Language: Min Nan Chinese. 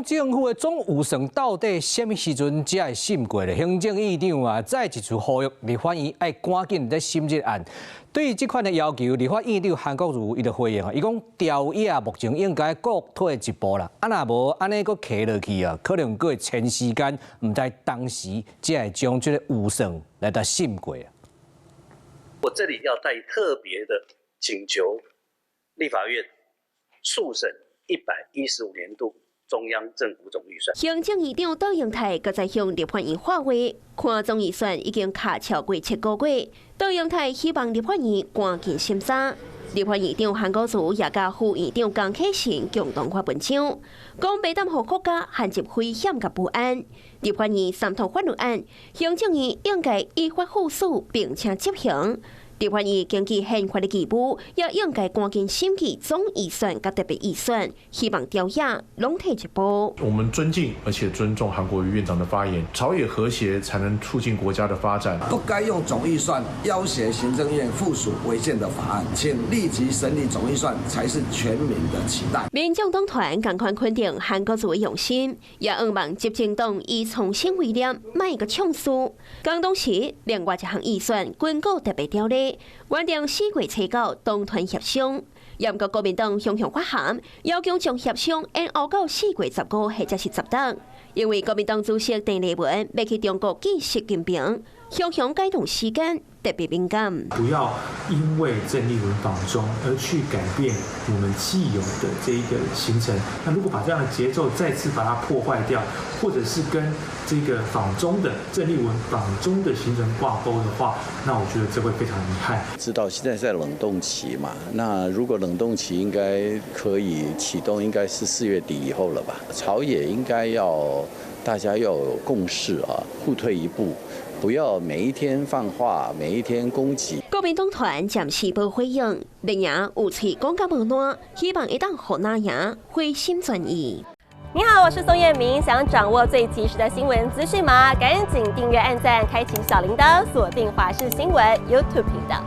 政府的總預算到底啥物時陣才會審過咧？行政院長啊，再一次呼籲立法院愛趕緊來審這個案。對於這款的要求，立法院長韓國瑜伊就回應啊，伊講朝野目前應該各退一步啦，啊若無按呢閣卡落去啊，可能閣會延時間，毋知當時才會將這個預算來共審過啊。我這裡要帶特別的請求立法院速審115年度中央政府總預算。行政院長卓榮泰閣再向立法院發話，看總預算已經卡超過7個月，卓榮泰希望立法院趕緊審查。立法院長韓國瑜也佮副院長江啟臣共同發文章，講袂當予國家陷入危險佮不安。立法院三通法律案，行政院應該依法副署並且執行。立法院根據憲法的義務，也應該趕緊審議總預算佮特別預算，希望朝野攏退一步。我們尊敬而且尊重韓國瑜院長的發言，朝野和諧才能促進國家的發展。不該用總預算要挾行政院附屬違憲的法案，請立即審理總預算，才是全民的期待。民眾黨團仝款肯定韓國瑜的用心，也向望執政黨以創新為念，莫閣創輸。共同時，另外一項預算軍購特別條例，原定4月初9黨團協商，毋過國民黨雄雄發函，要求將協商延後到4月15或者是16，因為國民黨主席鄭麗文欲去中國見習近平，雄雄改動時間特別敏感。不要因為鄭麗文訪中而去改變我們既有的這一個行程。那如果把這樣的節奏再次把它破壞掉，或者是跟這個訪中的鄭麗文訪中的行程掛鈎的話，那我覺得這會非常遺憾。知道現在在冷凍期嘛？那如果冷凍期應該可以啟動，應該是4月底以後了吧？朝野應該要大家要有共識啊，互退一步。不要每一天放話，每一天攻擊。國民黨團暫時無回應，綠營有喙講甲無爛，希望會當予藍營回心轉意。你好，我是宋燕明，想掌握最及時的新聞資訊嗎？趕緊訂閱、按讚、開啟小鈴鐺，鎖定華視新聞 YouTube 頻道。